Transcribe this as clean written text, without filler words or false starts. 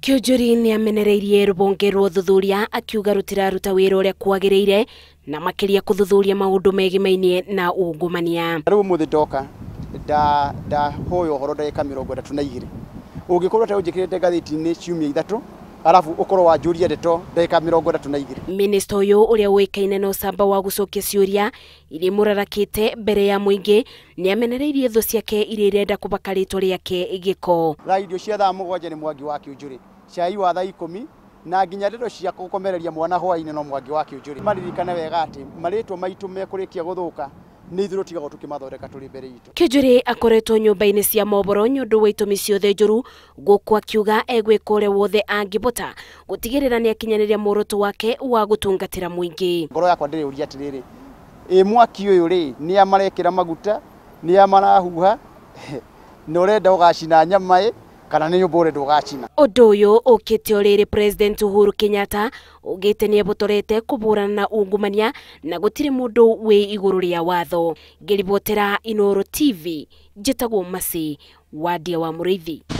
Kiunjuri nĩ amenereirie rũhonge rwa ũthuthuria akiuga rũtiraruta wĩra ũrĩa kwagĩrĩire na makĩria kũthuthuria maũndũ megemainie na ungumania. Rĩu ũmũthĩ ndoka ndahoya ũhoro ndagĩka 32 ũngĩkorwo ũtanjĩkĩrĩte ngathĩti-inĩ ciumia 3 arabu ũkorwo wanjũria ndeto ndagĩka 32. Minista ũyũ ũrĩa ũĩkaine na ũcamba wa gũcokia ciũria iria imũrarakĩte mbere ya mũingĩ nĩ amenereirie thũ ciake iria irenda kũbaka rĩtwa rĩake gĩko. Thaa irio cia thaa 7 nĩ Mwangi wa Kiunjuri, cai wa thaa 10 na nginya ndeto cia gũkomereria mwana hwaĩ-inĩ no Mwangi wa Kiunjuri. Maririkane wega atĩ marĩtwa maitũ mekũrĩkia gũthũka nĩ ithuĩ tũtigagwo tũkĩmathondeka tũrĩ mbere itũ. Kiunjuri akoretwo nyũmba-inĩ cia mohoro nĩ ũndũ wa itũmi ciothe njũru gũkũ akiuga egwĩka ũrĩa wothe angĩbota gũtigĩrĩra nĩ akinyanĩria muoroto wake wa gũtungatĩra mũingĩ. Ngoro yakwa ndĩrĩũria atĩrĩrĩ, ĩ mwaki ũyũ rĩ nĩ a marekĩra maguta, nĩ a marahuha, na ũrenda ũgacina nyama ĩ kana nĩ nyũmba ũrenda ũgacina. Ũndũ ũyũ ũkĩte o rĩrĩ President Uhuru Kenyatta ugĩte nĩ ebotorete kũhũrana na ungumania na gũtirĩ mũndũ wĩ igũrũ rĩa watho. Ngĩribotera Inooro TV, njĩtagwo Mercy Wadia wa Mũrĩithi.